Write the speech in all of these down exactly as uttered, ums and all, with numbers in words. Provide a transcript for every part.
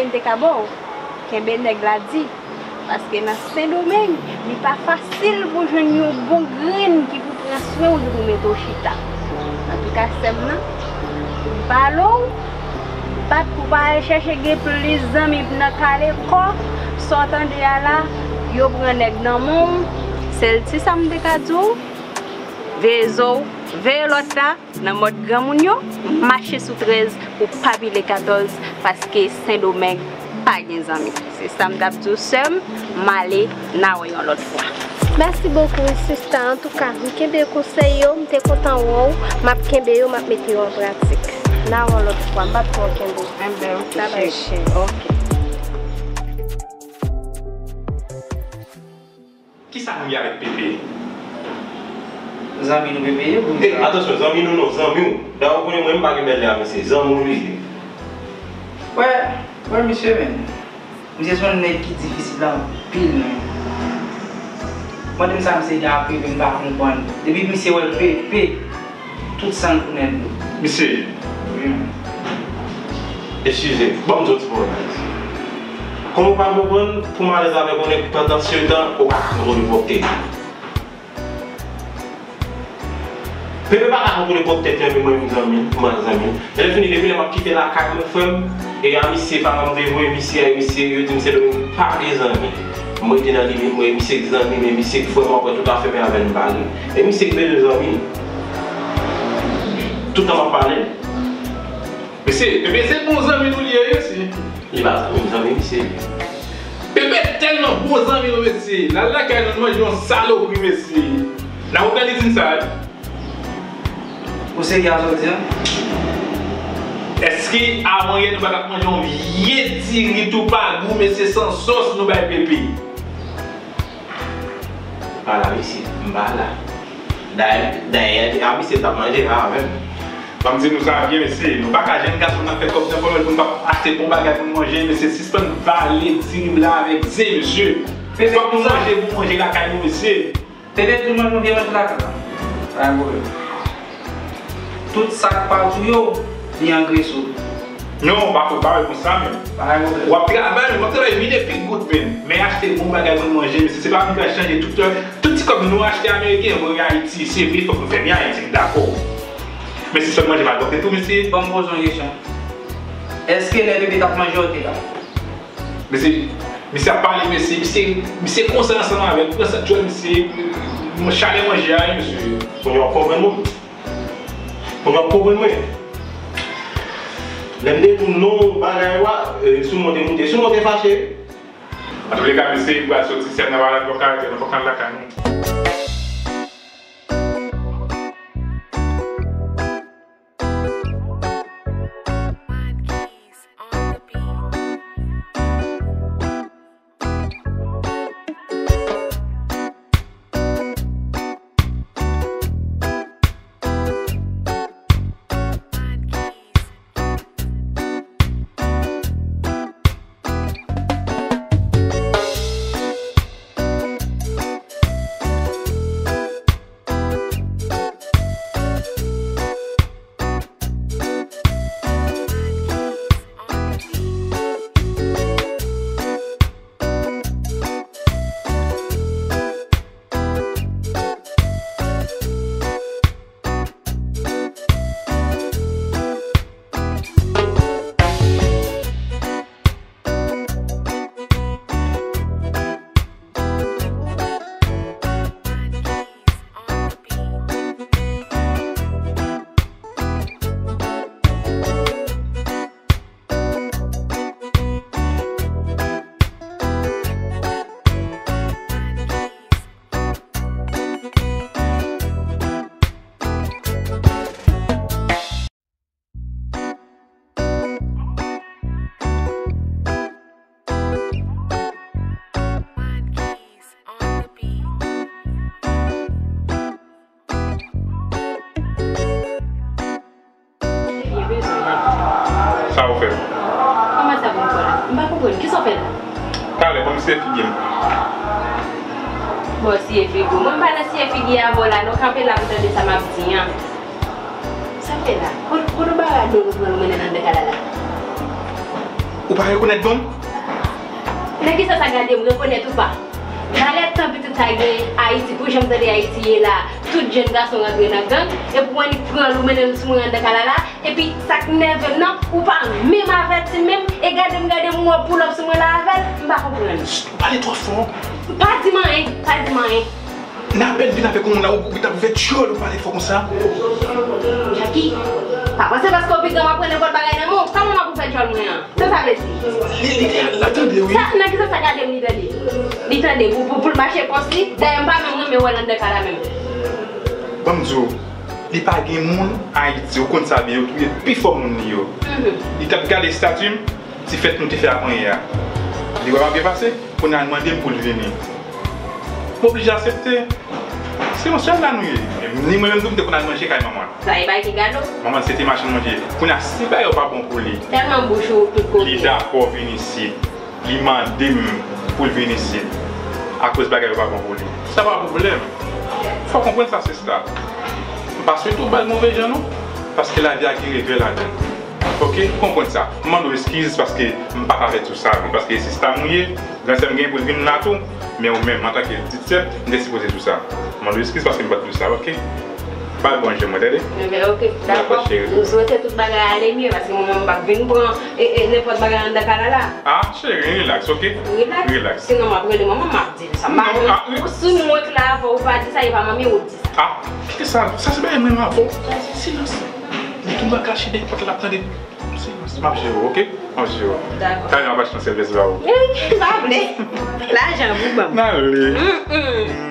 M te ka ba w, kenbe nèg la di. Paske nan Sendomeng, li pa fasil pou jwenn yon bon grenn ki pou pran swen w, ki pou mete w chita. Antouka, sè m nan, m pale w, bat pou w pa al chèche gen plis zanmi nan kale kò, sa w tande a la, yo pran nèg nan men w. Sèl ti sa m te ka di w, veye zo w, veye lòt la, nan mòd granmoun yo, mache sou trèz pou pa pile katòz, paske Sendomeng pa gen zanmi. Se sa m t ap di w, sè m, m ale, n a wè yon lòt fwa. Mèsi bokou, sista. Antouka, m kenbe konsèy yo, m te kontan wè w, m ap kenbe yo, m ap mete yo an pratik. N a wè yon lòt fwa, m p ap twò kenbe w. Enben, oke, cheri. Babay, cheri. Oke. Kisa nou ye avèk Pepe? Zanmi nou Pepe ye, pou nou... Ey, atansyon, zanmi nou non, zanmi w. Dayè, ou konnen mwen, m pa gen bèlè a, mesye. Zanmi w li ye. Wè, wè, misye, men. Misye se yon nèg ki difisil anpil, men. Mande m sa misye gen ak Pepe, m pa konprann. Depi misye wè Pepe, tout san l tounen dlo. Misye. Wi, men. Eskize, ban m di w ti pawòl, guys. Kòman w pa konprann, pou m alèz avèk yon nèg pandan se tan, ou pa ka kontwole pwòp tèt ou. Pepe pa ka kontwole pwòp tèt li, men mwen menm zanmi, mwen zanmi. Lè fini, depi lè m ap kite lakay mwen, frè m, e a misye paran m te voye misye, e misye, yo di m se Dominique, pa gen zanmi. Mwen te nan limit mwen, e misye k zanmi m, e misye k frè m, w ap wè tout afè m avè l m pale. E misye k bezwen zanmi. Tout tan m ap pale l. Mesye, Pepe se bon zanmi nou li ye, wi, mesye. Li pa zanmi m, zanmi misye li ye. Pepe tèlman bon zanmi nou, mesye. L al lakay nou, n manje yon salopri, mesye. Nan otan li di n sa, wi. Ou serye a sa w di a? Èske avanyè nou pa t ap manje yon vye diri tou pa gou, mesye, san sòs nou bay Pepe? M pa la, mesye, m pa la. Dayè, dayè, a misye t ap manje la avè m. Ban m di nou sa byen, mesye. Nou pa ka jèn gason n ap fè kòb nan ponyèt pou n pa achte bon bagay pou n manje, mesye. Sispann vale diri blan avèk ze, mesye. Fòk nou manje bon manje lakay nou, mesye. Pepe tou manje yon vye manje lakay la. Pa gen pwoblèm. Tout sa k pa pou yo, li angrese w. Non, pa fo, pa wè konsa menm. Pa gen pwoblèm. W ap travay, w ap travay mine pik gout menm. Men achte bon bagay pou n manje, mesye. Se pa vin ka chanje tout, tout ti kòb nou achte ameriken, voye Ayiti. Se vre, fòk nou fè byen Ayiti, m dakò. Men si sòt manje pa dòk tou, mesye. Ban m poze w yon kesyon. Èske lè Pepe t ap manje w te la? Mesye, misye ap pale, mesye, misye, misye konsa ansanm avè l, pran sa djòl, mesye, chalè manje a, wi, mesye. Kounye a w ap konprann mwen. Kounye a w ap konprann mwen. Lè m te di w non bagay ou a, e, sou mwen w te moute, sou mwen w te fache. Antouleka, mesye, m pral soti, si n ap pale twò karate, nou fòk n al lakay nou. Sa ou fè? Kòman sa pou m fè la? M pa konprann. Kisa w fè la? Talè, ban m siye figi m. Bon, siye figi w. Mwen m pa nan siye figi avè w la, non, kanpe la pou tande sa m ap di an. Sa w fè la? Kote, kote w bare a dlo nou pran nou mennen nan dèk a la la? Ou pa rekonèt bon? Nan ki sans sa gade m rekonèt ou pa? Valè tan pitit sa gen Ayiti, pou jan m tande Ayiti ye la, tout jèn gason rantre nan gang, epi w annik pran l, ou mennen l sou mwen anndan kay la la, epi sa k nève m nan, ou pa menm avèti m menm, e gade m, gade m, ou ap pull up sou mwen la avè l, m pa konprann. Ou pale twò fò. Pa di m anyen, pa di m anyen. Nan apèn vin avèk yon moun la, ou, ou t ap fè djòl, ou pale fò konsa. Jacky, pa panse paske w pi gran m ap pran nenpòt bagay nan men w. Kòman m ap fè djòl mwen an? Sa sa vle di? Li, li te al la tande, wi. Sa, nan ki sans sa gade m li tande? Li tande pou, pou, pou l mache konsi, dayè m pa menm renmen wè l anndan kay la menm. Ban m di w, li pa gen moun Ayiti, ou konn sa byen, yo touye pi fò moun li yo. Mhm. Li t ap gade estati m, ti fèt nou te fè avanyè a. Li wè m ap byen pase, kounye a l mande m pou l vini. M oblije aksepte. Se yon sèl la nou ye. Ni mwen menm tou, m te konn al manje kay manman l. Sa e bagay ki gado? Manman l se te machann manje. Kounye a, si bagay yo pa bon pou li, tèlman bouch ou tout kote. Li dakò vin isit. Li mande m pou l vin isit. Akoz bagay yo pa bon pou li. Sa pa pwoblèm. Fò w konprann sa, sista. M pa swete w ba l move jan, non. Paske lavi a gen revè ladan l. Oke? Konprann sa. M mande w eskiz paske m pa t avèti w sa, non. Paske sista m ou ye, gran sè m gen pou l vin la tou. Men ou menm, antanke pitit sè, m te sipoze di w sa. M mande w eskiz paske m pa t di w sa, oke? Ba l bon je mwen, tande? Enben, oke, dakò. Dakò, cheri. M swete tout bagay ale mye, paske mwen menm m p ap vin pran, e, e, nenpòt bagay anndan kay la la. Ah, cheri, relax, oke? Relax? Relax. Sinon, m ap rele manman, m ap di l sa. M pa... Non, ah, ou sou mwen k la avè w, ou pa di sa, e pa manmi ou di sa. Ah, kite sa, sa se bagay mwen avè w. Silans. Li tou va kache dèyè pòt la, tande. Silans. M ap jere w, oke? M ap jere w. Dakò. Kay la pa chan sèvis ba ou. Eh, m pa vle. Lajan pou ban m. N ale. Mm, mm.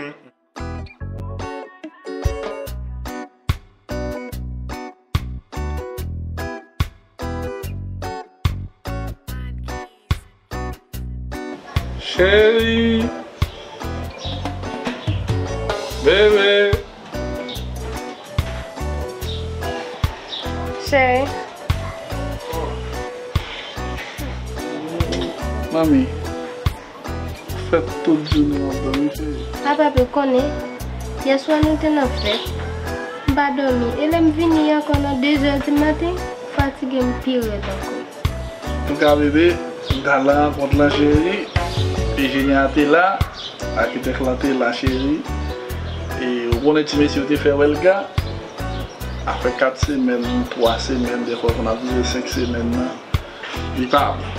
Cheri. Bebe. Cheri. Manmi. Fè tout jounen w ap dòmi, cheri. Papa, ou konnen, yèswa nou te nan fèt. M pa dòmi. E lè m vini ankò nan de zè di maten, fatige m pi rèd ankò. Antouka, bebe, m t al nan rankont lan, cheri. Enjenyè a te la, akitèk lan te la, cheri. E ou konnen ti mesye yo te fè wèlga. Apre kat semèn, twa semèn, dèfwa konn ap rive senk semèn nan. Li pa bon.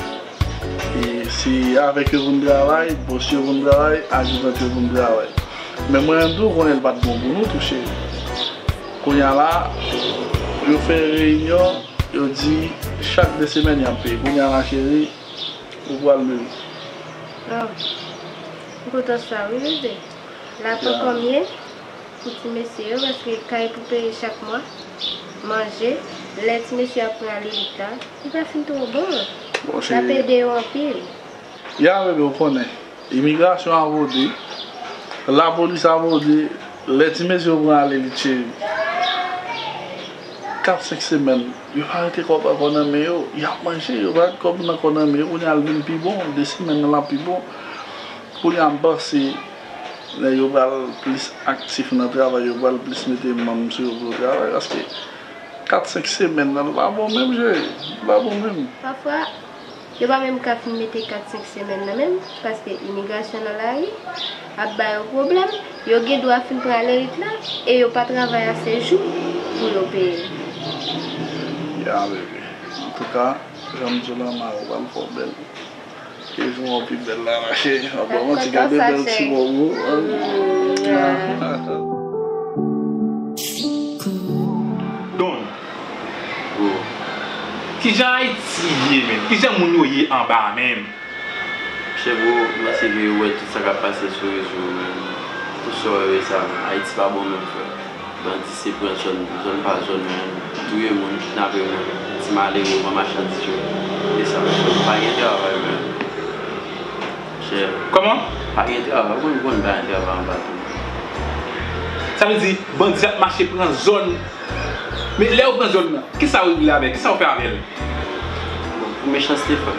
E se avèk yo pou n travay, bòs yo pou n travay, adjidant yo pou n travay. Men mwen menm tou, ou konnen l pa t bon pou nou tou, cheri. Kounye a la, yo fè reyinyon, yo di chak de semèn y ap peye. Kounye a la, cheri, ou pral meri. Oh, m kontan sa, wi, bebe. Lapan kòmye? Pou ti mesye yo, paske kay pou peye chak mwa, manje, lè ti mesye ap pran lelit la, li pa fin twò bon. Bon, l ap ede yo anpil. Ya, bebe, ou konnen, imigrasyon a vode, lapolis a vode, lè ti mesye yo pran lelit, cheri. Kat, senk semèn, yo pa rete kòb ankò nan men yo, y ap manje, yo pa rete kòb ankò nan men yo, kounye a l vin pi bon, de semèn nan l ap pi bon. Kounye a m panse, nèg yo pral plis aktif nan travay, yo pral plis mete manm sou yo pou yo travay, paske kat, senk semèn nan, l pa bon menm, cheri, l pa bon menm. Pafwa, yo pa menm ka fin mete kat, senk semèn nan menm, paske imigrasyon nan lari ap ba yo pwoblèm, yo gen dwa fin pran lelit la, e yo pa travay ase jou pou yo peye. Ya, bebe. Antouka, jan m di w lan, mari w pral fè w bèl. Ke jou an pi bèl la, mache. An bon, ti gade bèl ti bobo. Don. Kijan Ayiti ye, menm? Kijan moun yo ye anba a menm? Chè bro, m panse ke ou wè tout sa k ap pase sou rezo yo, menm. Tout sa w wè yo ye sa, Ayiti pa bon menm, frè. Bandi se pran zòn, zòn pa zòn, menm. Touye moun, kidnape moun, ti malere, pran machandiz yo. E sa, pa gen travay, menm. Chè. Kòman? Pa gen travay, ou konn, ou konn pa gen travay anba tou. Sa vle di, bandi ap mache pran zòn. Men lè yo pran zòn nan, kisa yo regle avè l? Kisa yo fè avè l? Bon, pou mechanste, frè,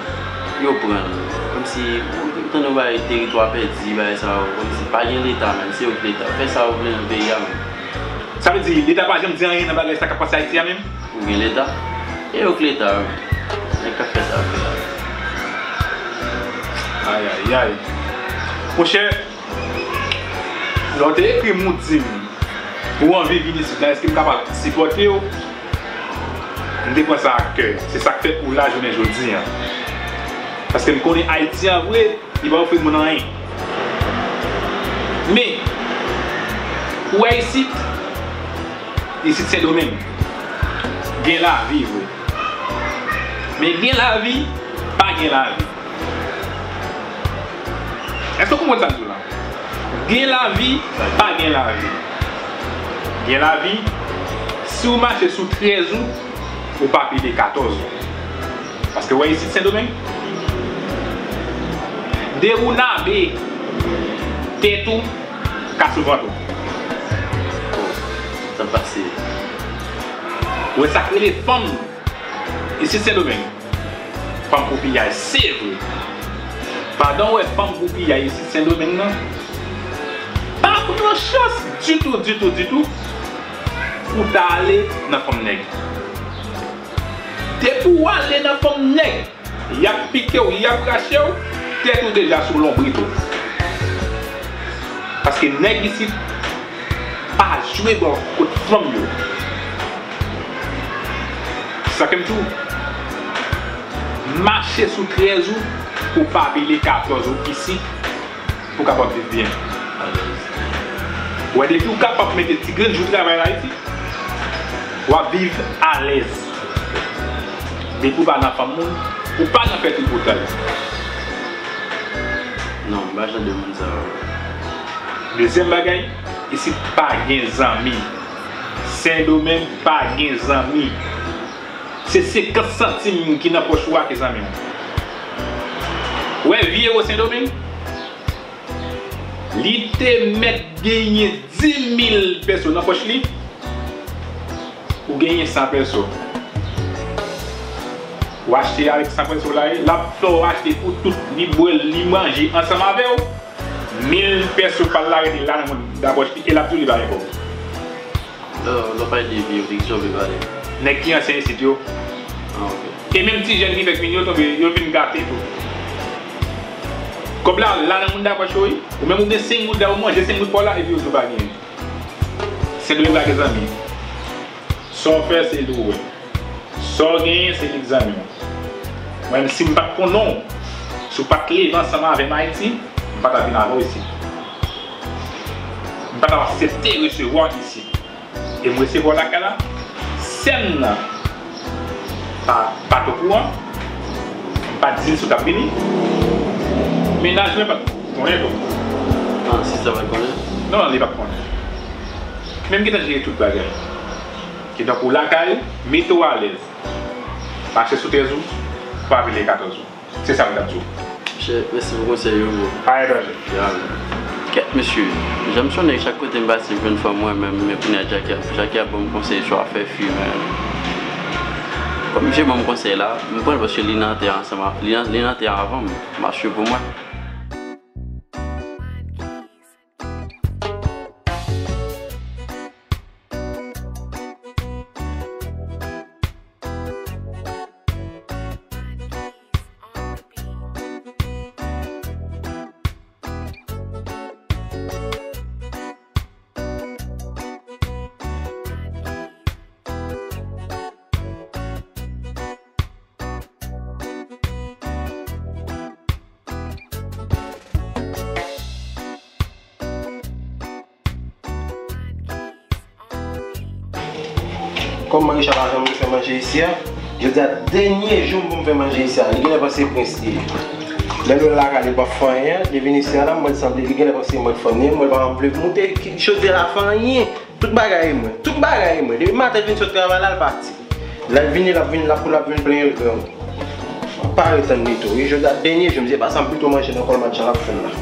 yo pran l. Kòmsi, ou tande yo bay teritwa pèdi, bay sa yo, kòmsi pa gen Leta menm, se yo k Leta. Fè sa yo vle nan peyi a menm. Sa vle di, Leta pa janm di anyen nan bagay sa k ap pase Ayiti a menm? Ou gen Leta? E yo k Leta, wi. Nèg k ap fè sa yo k Leta. Ayayay. Monchè, lè w te ekri m, ou di m ou anvi vin isit la, èske m kapab sipòte w? M te pran sa ak kè. Se sa k fè ou la jounen jodi a. Paske m konnen Ayiti an vre, li pa ofri moun anyen. Men, ou wè isit, isit Sendomeng, gen lavi vre. Men gen lavi, pa gen lavi. Èske w konprann sa m di w la? Gen lavi, pa gen lavi. Gen lavi, si w mache sou trèz out, ou pa pile katòz ou. Paske w wè isit Sendomeng, de ou nabe tèt ou ka sou vant ou. Bon, sa pase. Ou wè sa k rele fanm isit Sendomeng. Fanm pou piyay, se vre. Pandan w wè fanm pou piyay isit Sendomeng nan, pa pran chans ditou, ditou, ditou pou w ta ale nan fanm nèg. Depi w ale nan fanm nèg, y ap pike w, y ap rache w, tèt ou deja sou lonbrit ou. Paske nèg isit pa jwe bò kot fanm yo. Sa ke m di w, mache sou trèz ou pou pa pile katòz ou isit, pou w kapab viv byen. Ou wè, depi w kapab mete ti grenn jou travay la isit, w ap viv alèz. Depi w pa nan fanm moun, ou pa nan fè tripotay. Non, m pa jan de moun sa yo. Dezyèm bagay, isit pa gen zanmi. Sendomeng pa gen zanmi. Se senkant santim ki nan pòch ou a ki zanmi w. Wè vye ewo Sendomeng? Li te mèt genyen dis mil pèso nan pòch li, ou genyen san pèso. Ou achte avèk san pèso la, l ap fè w achte pou tout, li bwè l, li manje ansanm avè w. Mil pèso pa l la rete la nan pòch li, e l ap di w li pa gen kòb. Lè, lè w pale de vye, de ki sa w vle pale? Nèg ki ansyen isit yo. Ah, ok. E menm ti jèn ki fèk vini yo tonbe, yo vin gate tou. Kòb la, la nan moun dapòch yo, wi. Ou menm ou gen senk goud la, ou manje senk goud pa w la, epi yo di w pa genyen. Sendomeng pa gen zanmi. Sa w fè, se li w wè. Sa w genyen, se li k zanmi w. Mwen menm, si m pa t konnen w, si w pa t leve ansanm avè m Ayiti, m pa t ap vin avè w isit. M pa t ap aksepte resevwa w isit. E m resevwa w lakay la, sè m nan pa, pa t okouran, m pa t di l si w t ap vini. Mennaj mwen pa t konnen tou. Ah, sista pa t konnen? Non, li pa t konnen. Men m gentan jere tout bagay. Kidonk, ou lakay, mete w alèz. Mache sou trèz ou, pa pile katòz ou. Se sa m t ap di w. Monchè, mèsi pou konsèy yo, bro. Pa gen danje. Ya, men. Kèt, mesye. Jan m sonnen, chak kote m pase, m jwenn fanm mwen menm, men kounye a Jackie ap, Jackie ap ban m konsèy sou afè fi, men. Kòm misye ban m konsèy la, m pran l paske li nan tè ansanm a, li nan, li nan tè avan m. M ap swiv pou mwen. Kòm Marie-Charles pa janm vle fè manje isi a, jodi a dènye jou m pou m fè manje isi a. Li genlè panse prens li ye. Lè l wè l lakay li p ap fè anyen, li vin isi a la, m wè l sanble, li genlè panse mwen k fanm li ye, m wè l pa janm vle moute chodyè la fè anyen. Tout bagay e mwen. Tout bagay e mwen. Depi maten l vin sot travay la, l pati. Lè l vini, l ap vin, l ap, l ap vin plenyen l gran. Pa retann li tou, wi. Jodi a dènye jou, m di, e pa sa m pito manje nan kòl match la l ap fè l la.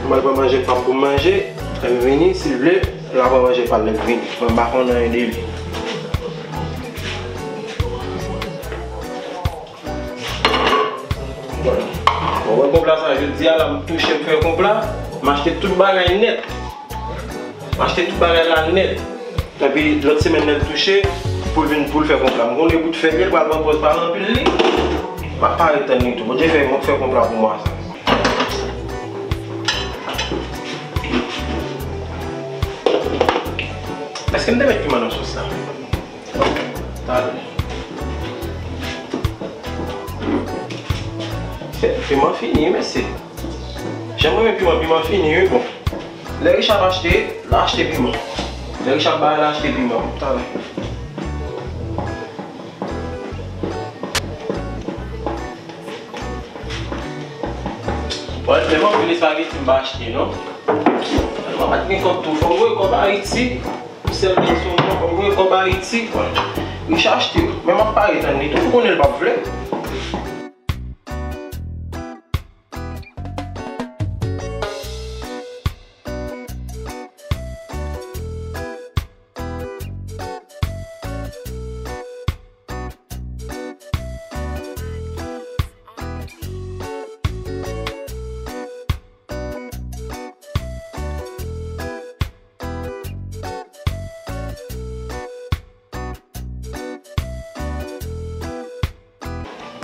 Mwen pran manje pa m pou m manje, lè m vini, si l vle, l a pran manje pa l lè l vini. Mwen m pa konn anyen de li. Bon, wè konpla sa, jodi a la, m touche, m fè konpla, m achte tout bagay nèt. M achte tout bagay la nèt. Epi lòt semèn nan l touche pou l vin pou l fè konpla. M konnen bout fè l ye, l pral pran pòz pa l anpil li. M ap pare tann li tou. Bondye fè, fè konpla pou mwa sa. Èske m te met piman nan sos la? Talè. Piman fini, mesye. Jan m renmen piman, piman fini, wi, bon. Lè Richard achte, l achte piman. Lè Richard bay, l achte piman. Talè. Bon, men m anpil espageti m pa achte, non. Tèlman pa t gen kòb tou. Fò m voye kòb Ayiti. Sèl sou mwen, fò m voye kòb Ayiti. Richard achte. Men m ap pare tann li tou. Ou konnen l p ap vle.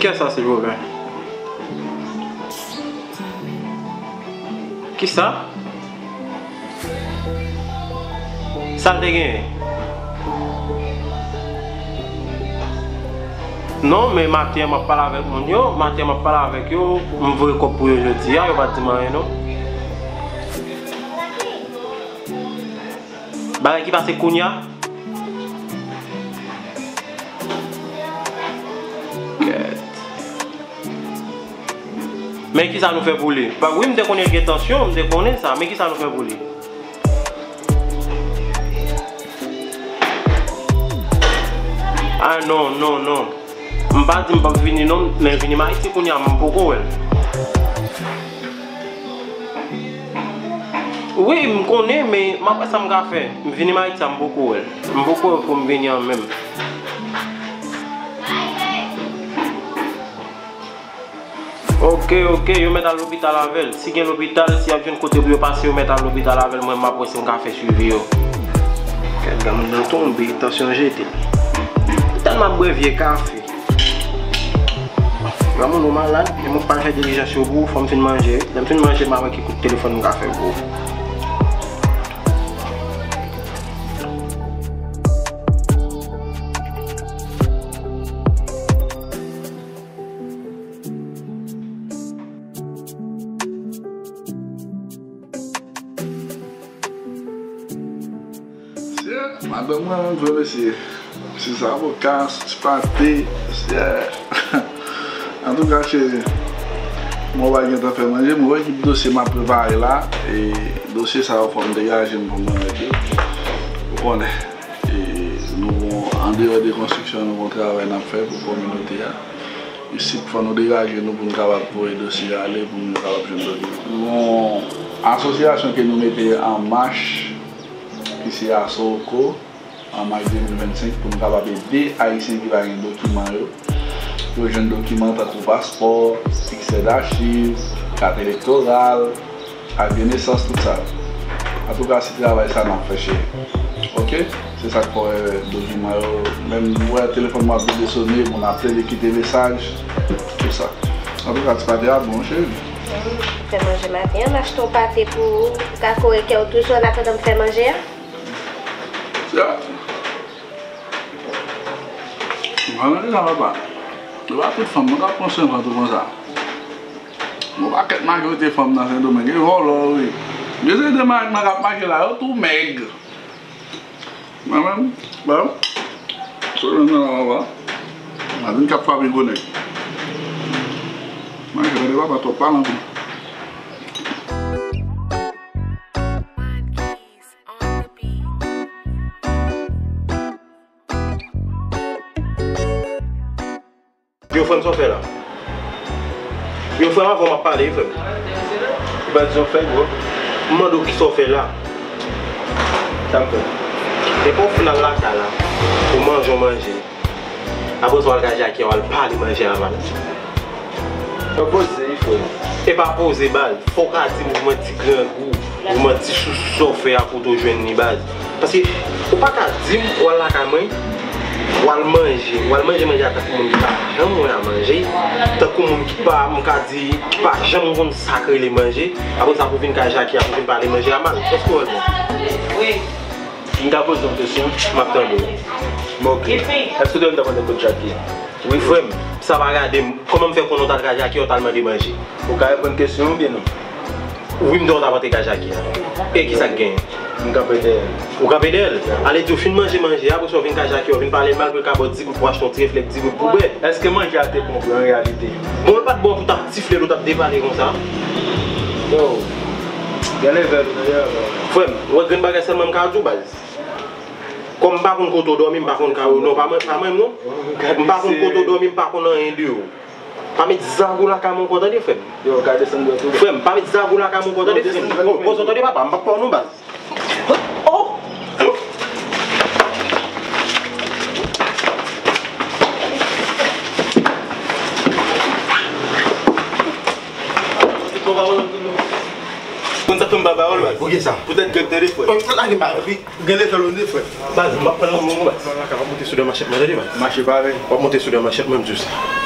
Kiyès sa, silvouplè? Kisa? Sa l te genyen? Non, men maten an m ap pale avèk moun yo, maten an m ap pale avèk yo, m voye kòb pou yo jodi a, yo pa t di m anyen non. Bagay ki pase kounye a? Kèt. Men kisa nou fè pou li? Ba, wi, m te konnen l gen tansyon, m te konnen sa. Men kisa nou fè pou li? Ah, non, non, non. M pa di m p ap vini non, men vini m Ayiti kounye a, m poko wè l. Wi, m konnen, men m ap wè sa m ka fè. M vini m Ayiti a, m poko wè l. M poko wè l pou m vini an menm. Ok, ok, yo mèt al lopital avè l. Si gen lopital, si y ap jwenn kote pou yo pase, yo mèt al lopital avè l. Mwen, m ap wè si m ka fè swivi yo. Kèt, granmoun nan tonbe, tansyon jete l. Tèlman ap bwè vye kafe. Granmoun, ou malad, men mwen pral fè dilijans yo pou ou, fò m fin manje. Lè m fin manje, m a wè ki kout telefòn m ka fè pou ou. Mesye, madanm mwen menm vre mesye. Ti avoka, ti pate, mesye. Antouka cheri, mwen pa gentan fè manje, mwen wè ki dosye m ap prepare la. E dosye sa yo fò m degaje m pou mwen rete. Ou konnen. E nou gon, andeyò de konstriksyon, nou gon travay n ap fè pou kominote a. Isit fò nou degaje nou pou nou kapab voye dosye a ale, pou nou kapab jwenn dokiman. Nou gon asosyasyon ke nou mete an mach, ki se Asoko, an mach de mil vennsenk, pou nou kapab ede Ayisyen ki pa gen dokiman yo, pou yo jwenn dokiman tankou paspò, eksè dachiv, kat elektoral, ak de nesans, tout sa. Antouka, se travay sa n ap fè, cheri. Ok? Se sa k fè w wè dokiman yo. Menm ou wè telefòn mwen ap vide sone, moun ap plede kite mesaj, tout sa. Antouka, ti pate a bon, cheri. Fè manje maten an, m achte yon pate pou ou, pou ka kore kè w toujou annatandan m fè manje a. Ya. Mwen menm deja papa. Se pa tout fanm mwen k ap pran swen vant ou konsa. Gon pakèt majorite fanm nan Sendomeng e vòlò yo ye. Gen seri de madanm k ap mache la, yo tou mèg. Mwen menm, bon, se menm nan la papa. Madanm k ap frape gwo nèg. Manje tande papa twòp pale anpil. Yo, frè m, sa w fè la? Yo, frè m, avan m ap pale, wi, frè m. Ou pa di sa w fè, bro. M mande w kisa w fè la. Sa m fè. Depi w fin al lakay la, ou manje yon manje. Apre sa, w al gaje ak yon, w al pale manje avan. Yo poze, wi, frè m. E pa poze, baz. Fò w ka di m ou manti grangou. Ou manti sou sa w fè a kote w jwenn li, baz. Paske ou pa ka di m ou al lakay mwen, W al manje, w al manje manje a tankou moun ki pa janm wè a manje, tankou moun ki pa, m ka di, ki pa janm konn sa k rele manje. Apre sa pou vin kay Jackie a pou vin pale manje a mal. Èske w wè l bon? Wi. M ka poze yon kesyon? M ap tande w. Bon, ok. Èske w te konn t ap antre kot Jackie a? Wi, frè m, sa pa gade m. Kòman m fè konnen w t al kay Jackie a, w t al mande manje? Ou ka reponn kesyon oubyen non? Wi, m te wè w t ap antre kay Jackie a. E kisa k genyen? M kanpe dèyè l. Ou kanpe dèyè l? Ale di w fin manje manje a, apre sa w vin kay Jackie a, w vin pale l mal pou l ka ba w di goud pou achte yon ti reflèk di goud pou bwè. Èske manje a te bon vre an reyalite? Bon, l pa t bon pou w t ap tifle l, ou t ap depale konsa. Yo, gen leve l, tande. Frè m, ou wè grenn bagay sèlman m ka di w, baz. Kòm m pa konn kote w dòmi, m pa konn kay ou, non, pa mwen, pa mwen, non. M pa konn kote w dòmi, m pa konn anyen de ou. Pa met zago lakay mwen ankò, tande, frè m. Yo, ka desann dwèt ou. Frè m, pa met zago lakay mwen ankò, tande, frè m. Yo, desann dwèt ou. Poze w, tande, papa, m p ap pran non, baz. Oh! Konn sa fè m pa pawòl, baz. Poukisa? Poutèt Greg, tande, frè. Lage m pa, epi gen leve l, tande, frè. Baz, m p ap pran nan men w, baz. Non, lakay, w ap monte sou de manchèt mwen, tande, baz. Mache pa avè. W ap monte sou de manchèt mwen, m di w sa.